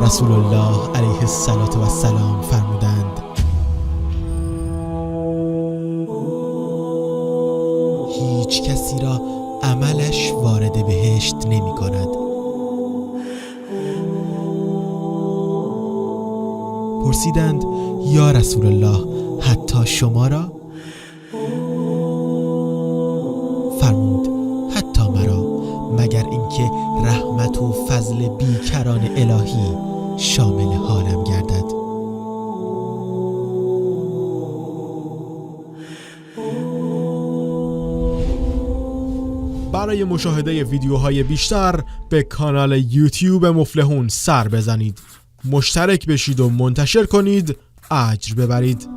رسول الله علیه الصلاة والسلام فرمودند: هیچ کسی را عملش وارد بهشت نمی کند. پرسیدند: یا رسول الله، حتی شما را؟ فرمود: حتی مرا، مگر اینکه رحمت و فضل بیکران الهی شامل حالم گردد. برای مشاهده ویدیوهای بیشتر به کانال یوتیوب مفلحون سر بزنید، مشترک بشید و منتشر کنید، اجر ببرید.